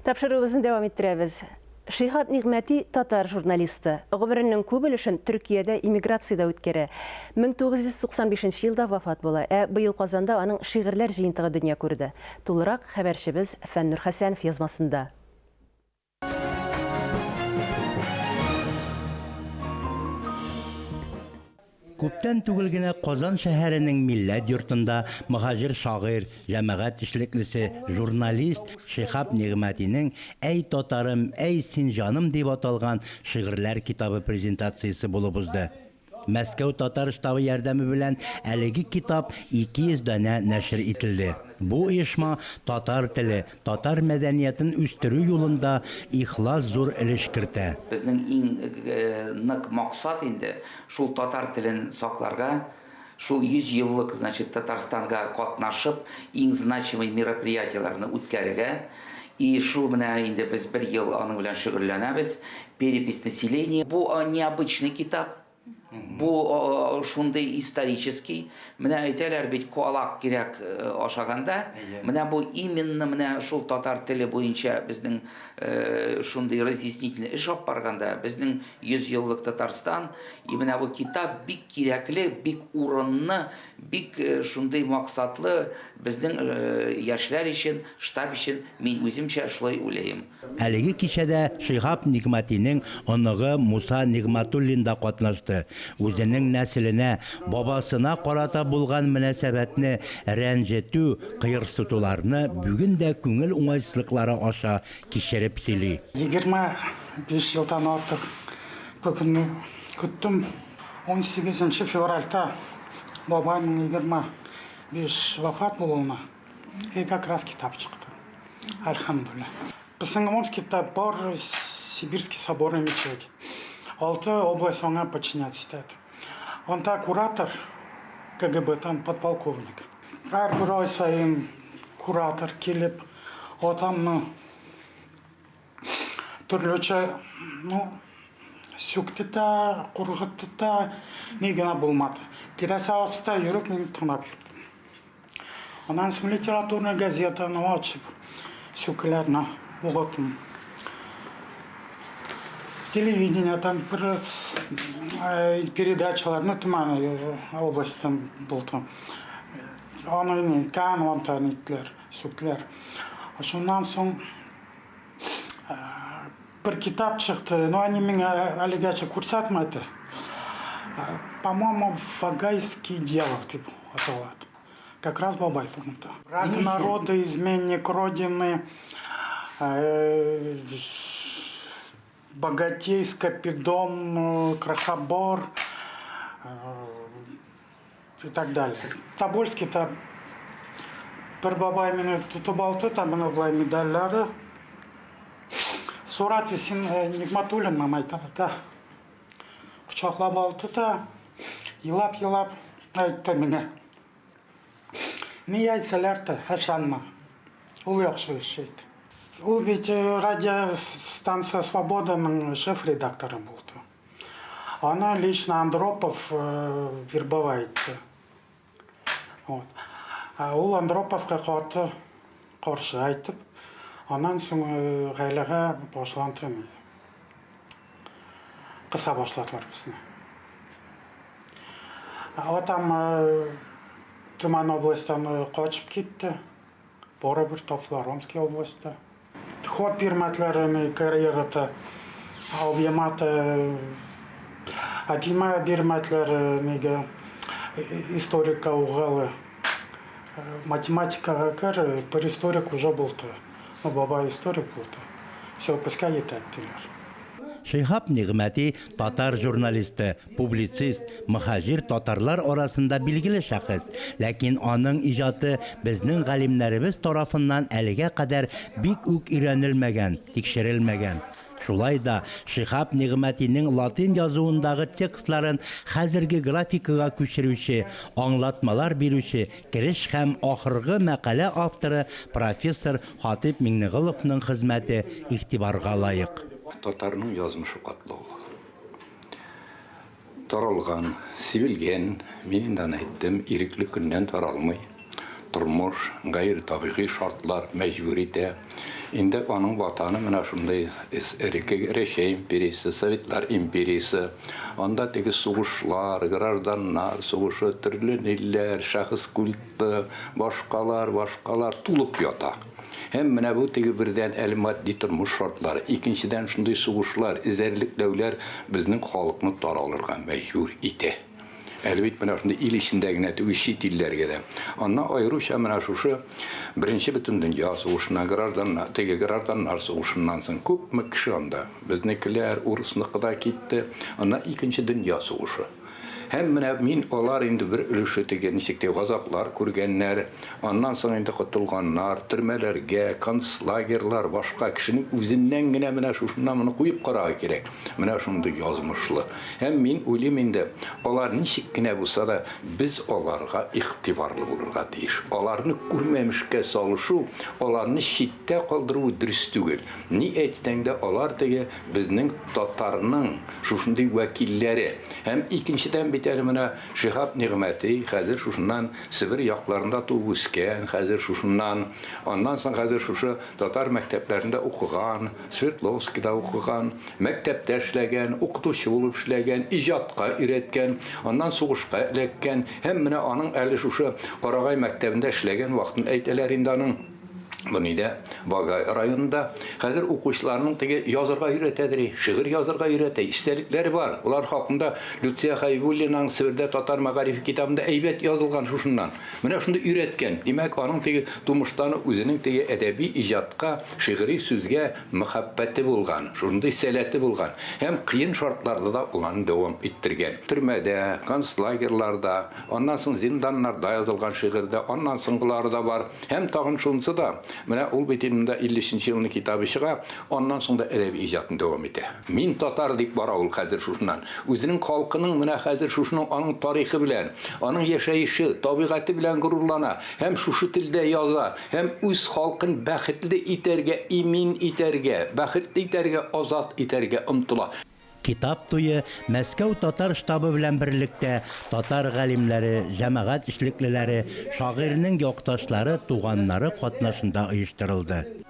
Тапшыруыбызны дәвам иттерәбез. Шиһап Нигъмәти татар журналисты. Гомеренең күп өлешен Төркиядә эмиграциядә үткәрә. 1995 елда вафат була, ә быел Казанда аның шигырьләр җыентыгы дөнья күрде. Тулырак хәбәрчебез Фәннур Хәсәнов язмасында. Күптән түгел генә Казан шәһәренең Милләт йортында мөһаҗир шагыйрь, җәмәгать эшлеклесе, журналист Шиһап Нигъмәтинең Әй татарым, әй син җаным дип аталган шигырьләр китабы презентациясе булып узды. Мәскәү татар штабы ярдәме белән әлеге китап 200 данә нәшер ителде. Бу оешма татар теле, татар мәдәниятын үстерү юлында ихлас зур өлеш кертә. Безнең иң нык максат инде шул татар телен сакларга, шул 100 еллык, значит, Татарстанга катнашып, иң значимый мероприятиеләрне үткәрергә. И шул менә инде без бер ел аның белән шөгыльләнәбез. Перепись населения. Бу необычный китап. Бу шундый исторический. Менә әйтәләр бит, калак кирәк ашаганда. Менә бу именно менә шул татар теле буенча безнең шундый разъяснительный эш алып барганда, безнең 100 еллык Татарстан, и менә бу китап бик кирәкле, бик урынны, бик шундый максатлы безнең яшьләр өчен, штаб өчен, мин үземчә шулай уйлыйм. Әлеге кичәдә Шиһап Нигъмәтинең оныгы Муса Нигъмәтуллин да катнашты. Үзенең нәселенә, бабасына карата булган мөнәсәбәтне, рәнҗетү, кыерсытуларны бүген дә күңел уңайсызлыклары аша кичереп сөйли. 25 елдан артык бу көнне көттем. Унсигезенче февральдә бабайның 25 вафат булуына и как раз китап чыкты. Әлхәмдүлилләһ. Безнең Омскида бар Сибирский соборный мечеть. Алты область аңа подчиняться итәде. Анда куратор КГБ-тан подполковник. Һәрбер ай саен куратор килеп, атамны төрлечә, ну, сүкте дә, куркытты да, ни генә булмады. Тирәсе аста йөреп, мин тыңлап йөрдем. Аннан соң литературный газетаны ачып, сүкеләрне укыдым. Телевидениедән бер передачаларны Төмән областен булды. Аны не кан онтан иттеләр, сүктеләр. Шуннан соң бер китап чыкты, но они миңа әлегәчә күрсәтмәде. По-моему, Вагайский дьявол дип аталады. Как раз бабай турында. Враг народа, изменник Родины, богатей, скопидом, крохобор и так далее. Тобольскийда бер бабай мине тотып алды да, менә болай медальләре. Сурат син Нигматуллин мамай да. Кочаклап алды да, елап-елап әйтте миңа. Ни әйтсәләр дә, ышанма. Ул яхшы эш итте. Ул бит радиостанция Свободаның шеф-редакторы булды. Аны лично Андропов вербовать итте. Вот. Ул Андроповка каты каршы әйтеп, аннан соң гаиләгә башланды. Кыса башладылар безне. Атам Төмән областьтан качып китте. Барыбер таптылар Омский областьта. Ход бирмәделәр карьерада. Абыема әтиемә бирмәделәр нигә историкка угалы. Математикага кер, бер историк уже булды. Ну, бабай историк булды. Все, безгә җитә диләр. Шиһап Нигъмәти татар журналисты, публицист, мөһаҗир татарлар арасында билгеле шәхес. Ләкин аның иҗаты безнең галимнәребез тарафыннан әлегә кадәр бик үк өйрәнелмәгән, тикшерелмәгән. Шулай да Шиһап Нигъмәтинең латин язуындагы текстларын хәзерге графикага күчерүче, аңлатмалар бирүче кереш һәм ахыргы мәкалә авторы профессор Хатыйп Миңнеголовның хезмәте игътибарга лаек. Татарның язмышы катлаулы. Таралган, сибелгән, мин инде аны әйттем, ирекле көннән таралмый. Тормыш, гайре табигый шартлар мәҗбүр итә. Инде аның ватаны менә шундый Рәчәй империясе, Советлар империясе. Анда теге сугышлар, гражданнар сугышы, төрле нилләр, шәхес культы, башкалар, башкалар тулып ята. Һәм менә бу теге бердән әле матди тормыш шартлары, икенчедән шундый сугышлар, эзәрлекләүләр безнең халыкны таралырга мәҗбүр итә. Әле бит менә шундый ил эчендә генә түгел, чит илләргә дә. Аннан аеруча менә шушы Беренче бөтендөнья сугышыннан, гражданнар, теге гражданнар сугышыннан соң күпме кеше анда, безнекеләр, урысныкы да китте. Аннан икенче дөнья сугышы. Һәм менә мин алар инде бер өлеше теге ничек дип газаплар күргәннәр, аннан соң инде котылганнар, төрмәләргә, концлагерьлар, башка кешенең үзеннән генә менә шушыннан моны куеп карарга кирәк. Менә шундый язмышлы. Һәм мин уйлыйм инде, алар ничек кенә булса да, без аларга игътибарлы булырга тиеш. Аларны күрмәмешкә салышу, аларны читтә калдыру дөрес түгел. Ни әйтсәң дә, алар теге безнең татарның шушындый вәкилләре. Һәм икенчедән бит әле менә Шиһап Нигъмәти хәзер шушыннан Себер якларында туып үскән, хәзер шушыннан, аннан соң хәзер шушы татар мәктәпләрендә укыган, Свердловскида укыган, мәктәптә эшләгән, укытучы булып эшләгән, иҗатка өйрәткән, аннан сугышка эләккән һәм менә аның әле шушы Карагай мәктәбендә эшләгән вакытын әйтәләр инде аның. Бу нидә? Багай районында. Хәзер укучыларның теге язырга өйрәтәдер, шигырь язырга өйрәтә, истәлекләре бар. Улар хакында Люция Хәйбуллинаның Себердә татар мәгарифе китабында әйбәт язылган шушыннан. Менә шундый өйрәткән. Димәк, аның теге тумыштан ук үзенең теге әдәби иҗатка, шигъри сүзгә мәхәббәте булган, шундый сәләте булган. Һәм кыен шартларда да ул аны дәвам иттергән. Төрмәдә, концлагерьларда, аннан соң зинданнарда язылган шигырь дә, аннан соңгылары да бар. Һәм тагын шунысы да, менә ул бит инде монда 53 нче елны китабы чыга, аннан соң да әдәби иҗатын дәвам итә. Мин татар дип бара ул хәзер шушыннан. Үзенең халкының менә хәзер шушының аның тарихы белән, аның яшәеше, табигате белән горурлана һәм шушы телдә яза һәм үз халкын бәхетле итәргә, имин итәргә, бәхетле итәргә, азат итәргә омтыла. Китап туе Мәскәү татар штабы белән берлектә татар галимнәре, җәмәгать эшлеклеләре, шагыйрьнең якташлары, туганнары катнашында оештырылды.